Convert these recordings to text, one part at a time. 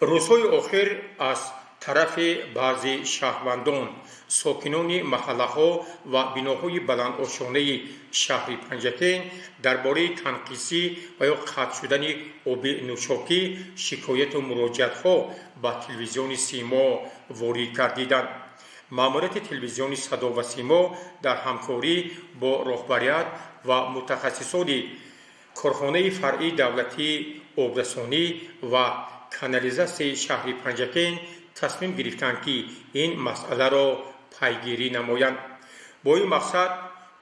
Рӯзҳои охир аз тарафи баъзе шаҳрвандон, сокинони маҳаллаҳо ва биноҳои баландошёнаи шаҳри Панҷакент дар бораи танқисӣ ва ё қатъ шудани оби нӯшокӣ шикояту муроҷиатҳо ба телевизиони Симо ворид гардиданд. Маъмурияти телевизиони Садо ва Симо дар ҳамкорӣ бо роҳбарият ва мутахассисони корхонаи фаръии давлатии обрасонӣ ва канализатсияи шаҳри Панҷакент тасмим гирифтанд, ки ин масъаларо пайгирӣ намоянд. Бо ин мақсад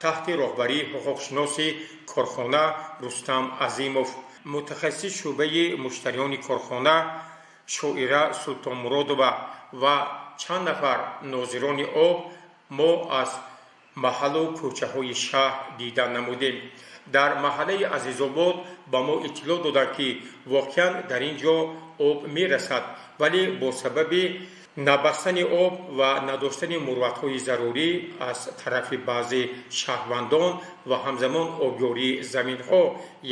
таҳти роҳбарии ҳуқуқшиноси корхона Рустам Азимов, мутахассиси шӯъбаи муштариёни корхона Шоира Султонмуродова ва чанд нафар нозирони об мо аз маҳаллу кӯчаҳои шаҳр дида намудем. Дар маҳаллаи Азизобод ба мо иттилоъ доданд, ки воқеан дар ин ҷо об мерасад, вале бо сабаби набастани об ва надоштани мурватҳои зарурӣ аз тарафи баъзе шаҳрвандон ва ҳамзамон обёрии заминҳо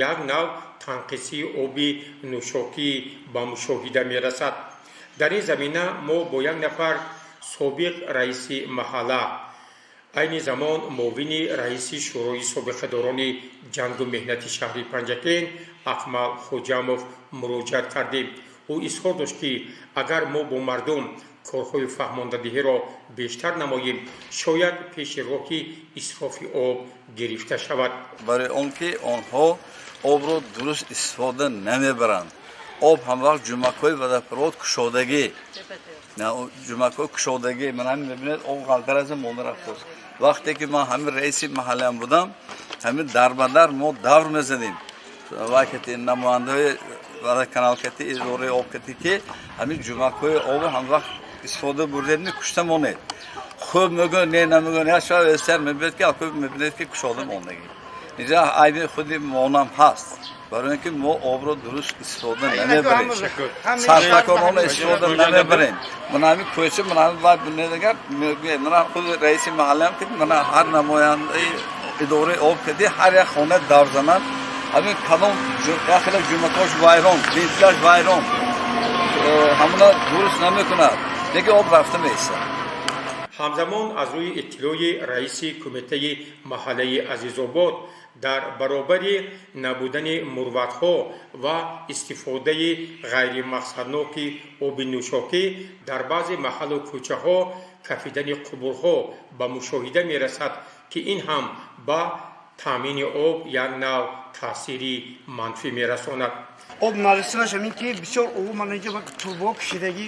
як нав танқисии оби нӯшокӣ ба мушоҳида мерасад. Дар ин замина мо бо як нафар собиқ раиси маҳалла, айни замон муовини раиси Шӯрои собиқадорони ҷангу меҳнати шаҳри Панҷакент Акмал Хоҷамов муроҷиат кардем. Ӯ изҳор дошт, ки агар мо бо мардум корҳои фаҳмондадиҳиро бештар намоем, шояд пеши роҳи исрофи об гирифта шавад. Барои он ки онҳо обро дуруст истифода намебаранд. Об ҳамвақт ҷумакҳои водопровод кушодагӣ, ҷумакҳои кушодагӣ. Ман ҳамин мебинед, об ғалтар аз монда рафтааст. Вақте ки ман ҳамин раиси маҳаллиам будам, ҳамин дарбадар мо давр мезадем, вақти намояндаҳои водоканал кати, идораи об кати, ки ҳамин ҷумакҳои обро ҳамвақт истифода бурдед, кушта монед. Хуб, мегӯяд, не, намегӯяд. Як шаб эстар мебинед, ки алкӯ мебинед, ки кушода мондагӣ. Инҷа айби худи монам ҳаст, барои ин ки мо обро дуруст истифода намебарем, сарфакорона истифода намебарем. Мана ҳамин кӯча, мана ҳамин вай бинед, агар мегӯяд, мана худи раиси маҳаллиам ки мана ҳар намояндаи идораи об кади ҳар як хона давр занад, ҳамин кадом як хела ҷумакош вайрон, вентиляш вайрон, ҳамона дуруст намекунад, лекин об рафта меистад. Ҳамзамон, аз рӯи иттилои раиси кумитаи маҳаллаи Азизобод, дар баробари набудани мурватҳо ва истифодаи ғайримақсадноки оби нӯшокӣ, дар баъзе маҳаллу кӯчаҳо кафидани қубурҳо ба мушоҳида мерасад, ки ин ҳам ба таъмини об як нав таъсири манфӣ мерасонад. Об нарасинаш ҳамин ки бисёр об мана инҷо турбо кашидагӣ,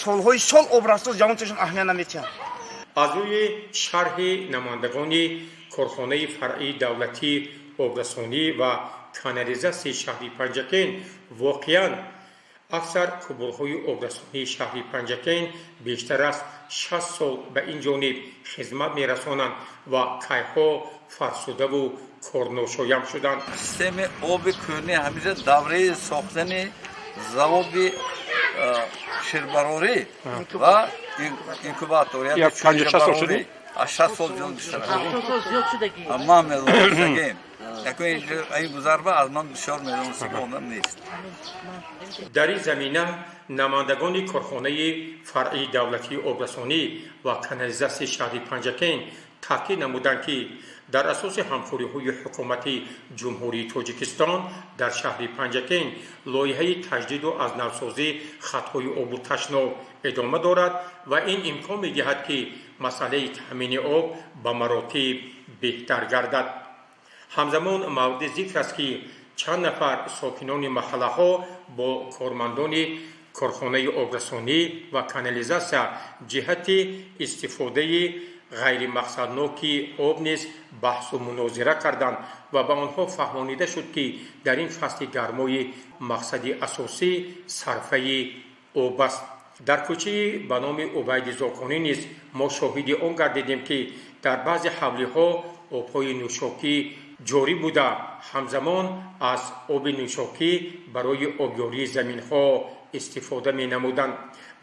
солҳои сол об рафта, ҷавонташон аҳамият наметиҳанд. Аз рӯи шарҳи намояндагони корхонаи фаръии давлатии обрасонӣ ва канализатсияи шаҳри Панҷакент, воқеан аксар қубурҳои обрасонии шаҳри Панҷакент бештар аз 60 сол ба ин ҷониб хизмат мерасонанд ва кайҳо фарсудаву корношоям шуданд. Системаи оби кӯҳнӣ ҳамеша давраи сохтани заводи ширбарорӣ ва инкубатор. Аз 60 сол зиёд бештар ман медонистагим. Ин гузарба аз ман бисёр медонистаги одам нест. Дар ин замина намояндагони корхонаи фаръии давлатии обрасонӣ ва канализатсияи шаҳри Панҷакент таъкид намуданд, ки дар асоси ҳамкориҳои ҳукумати Ҷумҳурии Тоҷикистон дар шаҳри Панҷакент лоиҳаи таҷдиду аз навсозии хатҳои обу ташноб идома дорад ва ин имкон медиҳад, ки масъалаи таъмини об ба маротиб беҳтар гардад. Ҳамзамон, мавриди зикр аст, ки чанд нафар сокинони маҳаллаҳо бо кормандони корхонаи обрасонӣ ва канализатсия ҷиҳати истифодаи ғайримақсадноки об низ баҳсу мунозира карданд ва ба онҳо фаҳмонида шуд, ки дар ин фасли гармои мақсади асосӣ сарфаи об аст. Дар кӯчаи ба номи Убайди Зоконӣ низ мо шоҳиди он гардидем, ки дар баъзе ҳавлиҳо обҳои нӯшокӣ ҷорӣ буда, ҳамзамон аз оби нӯшокӣ барои обёрии заминҳо истифода менамуданд.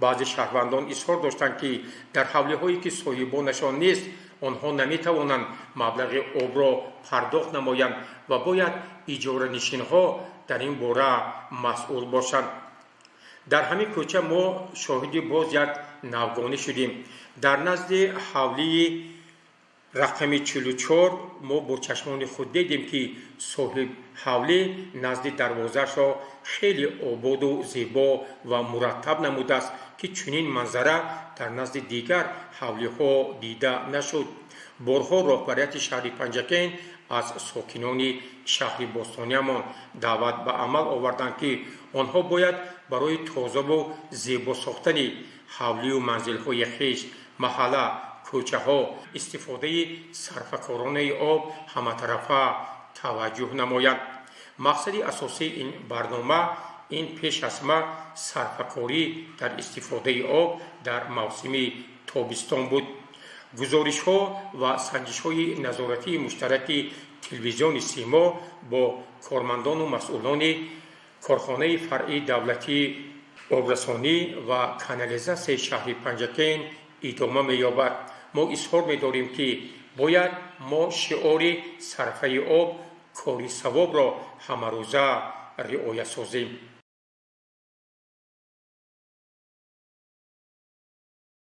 Баъзе шаҳрвандон изҳор доштанд, ки дар ҳавлиҳое, ки соҳибонашон нест, онҳо наметавонанд маблағи обро пардохт намоянд ва бояд иҷоранишинҳо дар ин бора масъул бошанд. Дар ҳамин кӯча мо шоҳиди боз як навгонӣ шудем. Дар назди ҳавлии рақами 44 мо бо чашмони худ дидем, ки соҳиб ҳавлӣ назди дарвозаашро хеле ободу зебо ва мураттаб намудааст, ки чунин манзара дар назди дигар ҳавлиҳо дида нашуд. Борҳо роҳбарияти шаҳри Панҷакент аз сокинони шаҳри бостониямон даъват ба амал оварданд, ки онҳо бояд барои тозаву зебо сохтани ҳавлию манзилҳои хеш, маҳалла, кӯчаҳо, истифодаи сарфакоронаи об ҳаматарафа таваҷҷӯҳ намоянд. Мақсади асосии ин барнома ин пеш аз ҳама сарфакорӣ дар истифодаи об дар мавсими тобистон буд. Гузоришҳо ва санҷишҳои назоратии муштараки телевизиони Симо бо кормандону масъулони корхонаи фаръии давлатии обрасонӣ ва канализатсияи шаҳри Панҷакент идома меёбад. Мо изҳор медорем, ки бояд мо шиори «сарфаи об кори савобро» ҳамарӯза риоя созем.